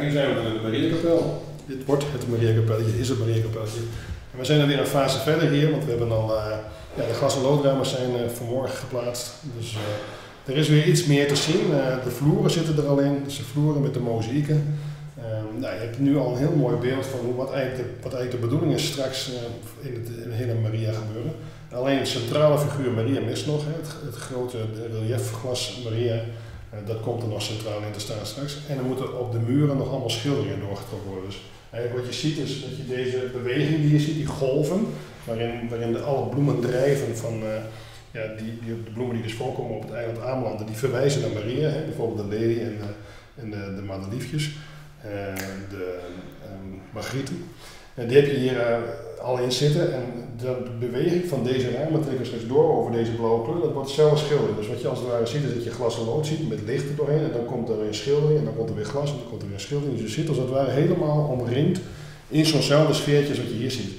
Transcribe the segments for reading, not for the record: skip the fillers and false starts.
Hier zijn we dan in de Mariakapel. Dit wordt het Mariakapelletje, is het Mariakapelletje. En we zijn alweer een fase verder hier, want we hebben al, ja, de glas- en loodramen zijn vanmorgen geplaatst. Dus er is weer iets meer te zien. De vloeren zitten er al in, dus de vloeren met de mozaïeken. Nou, je hebt nu al een heel mooi beeld van wat eigenlijk de bedoeling is straks in het hele Maria gebeuren. Alleen de centrale figuur Maria mist nog, hè, het grote reliefglas Maria. Dat komt er nog centraal in te staan straks. En er moeten op de muren nog allemaal schilderingen doorgetrokken worden. Dus eigenlijk wat je ziet is dat je deze beweging die je ziet, die golven, waarin alle bloemen drijven van, ja, de bloemen die dus voorkomen op het eiland Ameland, die verwijzen naar Maria, hè, bijvoorbeeld de lelie en de madeliefjes, de margrieten. En die heb je hier al in zitten en de beweging van deze ramen trekken straks door over deze blauwe kleur, dat wordt zelf schildering. Dus wat je als het ware ziet is dat je glas en lood ziet met licht er doorheen en dan komt er weer een schildering en dan komt er weer glas en dan komt er weer een schildering. Dus je zit als het ware helemaal omringd in zo'nzelfde sfeertje als wat je hier ziet.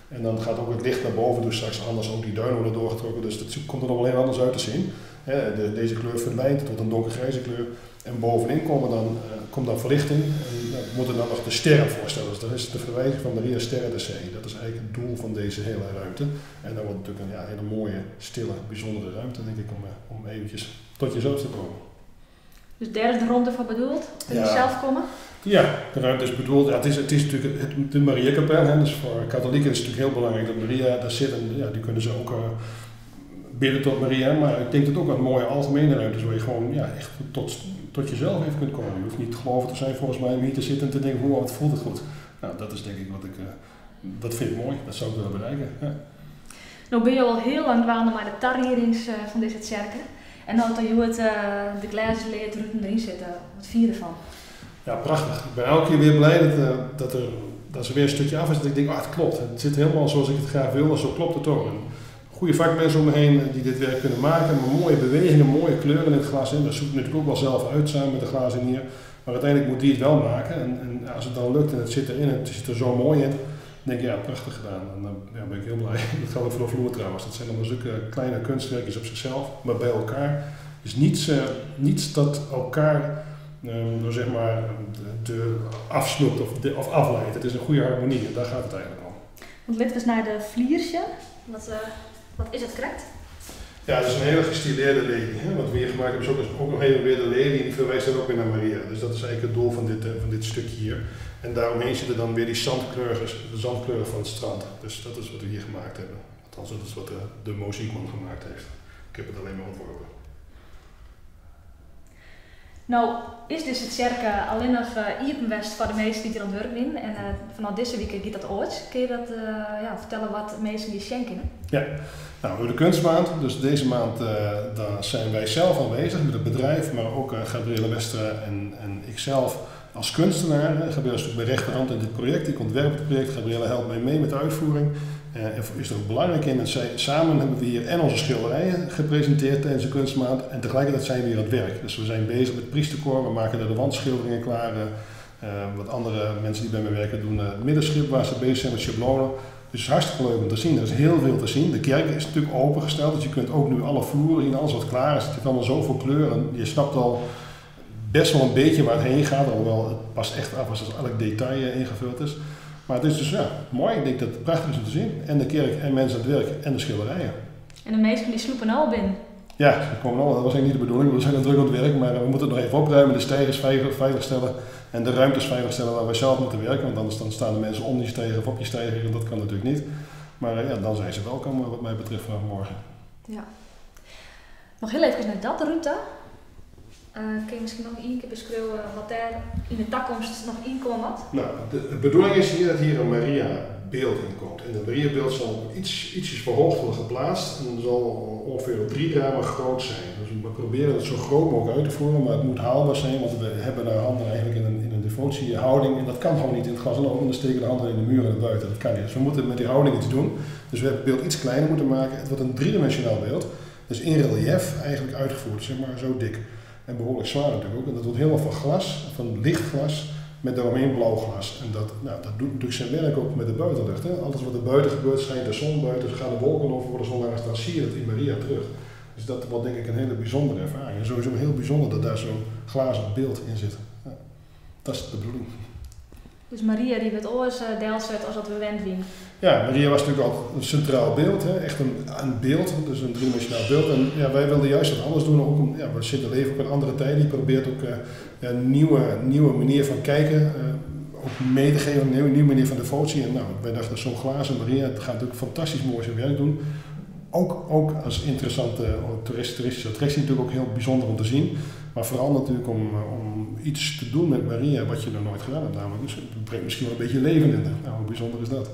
En dan gaat ook het licht naar boven, dus straks anders ook die duinen worden doorgetrokken, dus dat komt er nog wel heel anders uit te zien. Hè, deze kleur verdwijnt tot een donkergrijze kleur. En bovenin komt dan verlichting en we moeten dan nog de sterren voorstellen. Dus dat is de verwijzing van Maria Sterren de Zee. Dat is eigenlijk het doel van deze hele ruimte. En dan wordt het natuurlijk een hele mooie, stille, bijzondere ruimte, denk ik, om eventjes tot jezelf te komen. Dus daar is de ruimte voor bedoeld? Kun je zelf komen? Ja, de ruimte is bedoeld. Ja, het is natuurlijk de Mariakapel, hè, dus voor katholieken is het natuurlijk heel belangrijk dat Maria daar zit. En die kunnen ze ook bidden tot Maria. Maar ik denk dat het ook een mooie algemene ruimte is waar je gewoon, echt tot jezelf even kunt komen. Je hoeft niet gelovig te zijn volgens mij om hier te zitten en te denken, wow, wat voelt het goed. Nou, dat is denk ik wat ik, dat vind ik mooi, dat zou ik willen bereiken. Ja. Nou ben je al heel lang dwaande met de tarierings van deze kerken. En nou dat je het de glazen leert route erin zitten, wat vind je ervan? Ja, prachtig. Ik ben elke keer weer blij dat ze weer een stukje af is. Dat ik denk, het klopt. Het zit helemaal zoals ik het graag wil en zo klopt het ook. En goede vakmensen om me heen die dit werk kunnen maken. Maar mooie bewegingen, mooie kleuren in het glas in. Dat zoek ik natuurlijk ook wel zelf uit samen met de glazenier. Maar uiteindelijk moet die het wel maken. En als het dan lukt en het zit erin en het zit er zo mooi in, dan denk ik, ja, prachtig gedaan. En dan ben ik heel blij. Dat geldt ook voor de vloer trouwens. Dat zijn allemaal zulke kleine kunstwerkjes op zichzelf, maar bij elkaar is niets dat elkaar de afsnoept of afleidt. Het is een goede harmonie en daar gaat het eigenlijk om. Want laten we eens naar de vliersje. Wat is het correct? Ja, het is een hele gestileerde lelie. Hè? Wat we hier gemaakt hebben is ook nog even weer de lelie en die verwijst dan ook weer naar Maria. Dus dat is eigenlijk het doel van dit stukje hier. En daaromheen zitten dan weer die zandkleuren, de zandkleuren van het strand. Dus dat is wat we hier gemaakt hebben. Althans, dat is wat de mozaïekman gemaakt heeft. Ik heb het alleen maar ontworpen. Nou, is dus het circa alleen nog Iepenwest voor de meesten die er aan het werk zijn. En vanaf deze week gaat dat ooit. Kun je dat vertellen wat de meesten die schenken? Ja, we hebben de kunstmaand. Dus deze maand daar zijn wij zelf aanwezig met het bedrijf, maar ook Gabrielle Westra en ikzelf als kunstenaar. Hè. Gabrielle is natuurlijk mijn rechterhand in dit project. Ik ontwerp het project. Gabrielle helpt mij mee met de uitvoering. En is er ook belangrijk in. En samen hebben we hier en onze schilderijen gepresenteerd tijdens de kunstmaand. En tegelijkertijd zijn we hier aan het werk. Dus we zijn bezig met priesterkoor. We maken daar de wandschilderingen klaar. Wat andere mensen die bij mij werken doen het middenschip waar ze bezig zijn met schablonen. Dus het is hartstikke leuk om te zien. Er is heel veel te zien. De kerk is natuurlijk opengesteld. Dus je kunt ook nu alle vloeren zien, alles wat klaar is. Het heeft allemaal zoveel kleuren. Je snapt al best wel een beetje waar het heen gaat. Alhoewel het pas echt af als elk detail ingevuld is. Maar het is dus mooi. Ik denk dat het prachtig is om te zien. En de kerk en mensen aan het werk en de schilderijen. En de meesten die sloepen al binnen. Ja, ze komen al. Dat was eigenlijk niet de bedoeling. We zijn aan druk aan het werk, maar we moeten het nog even opruimen. De stijgers veiligstellen en de ruimtes veiligstellen waar wij zelf moeten werken. Want anders dan staan de mensen om die stijger of op die stijger en dat kan natuurlijk niet. Maar dan zijn ze welkom wat mij betreft vanaf morgen. Ja. Nog heel even naar dat route. Kun je misschien nog één keer beschrijven wat daar in de toekomst nog in komt? De bedoeling is hier dat hier een Maria-beeld in komt. En dat Maria-beeld zal ietsjes verhoogd worden geplaatst en zal ongeveer 3 ramen groot zijn. Dus we proberen het zo groot mogelijk uit te voeren, maar het moet haalbaar zijn, want we hebben de handen eigenlijk in een devotiehouding en dat kan gewoon niet in het glas en lood, want dan steken de handen in de muren en buiten. Dat kan niet. Dus we moeten met die houding iets doen. Dus we hebben het beeld iets kleiner moeten maken. Het wordt een driedimensionaal beeld, dus in reliëf eigenlijk uitgevoerd, zo dik. En behoorlijk zwaar natuurlijk ook. En dat wordt helemaal van glas, van licht glas, met daaromheen blauw glas. En dat doet natuurlijk zijn werk ook met de buitenlucht. Hè? Alles wat er buiten gebeurt, schijnt de zon buiten, gaan de wolken over voor de zon langs, dan zie je dat in Maria terug. Dus dat wordt denk ik een hele bijzondere ervaring. En sowieso heel bijzonder dat daar zo'n glazen beeld in zit. Ja. Dat is de bedoeling. Dus Maria dy wurdt oars delset as dat we wend wiene. Ja, Maria was natuurlijk altijd een centraal beeld, hè? Echt een beeld, dus een driedimensionaal beeld. En ja, wij wilden juist wat anders doen, ook om, ja, we zitten leven ook in andere tijden. Je probeert ook ja, een nieuwe manier van kijken ook mee te geven, een nieuwe manier van devotie. En nou, wij dachten, zo'n glazen Maria, het gaat natuurlijk fantastisch mooi zijn werk doen. Ook als interessante toeristische attractie natuurlijk ook heel bijzonder om te zien. Maar vooral natuurlijk om iets te doen met Maria wat je nog nooit gedaan hebt. Namelijk, dus het brengt misschien wel een beetje leven in. Nou, hoe bijzonder is dat?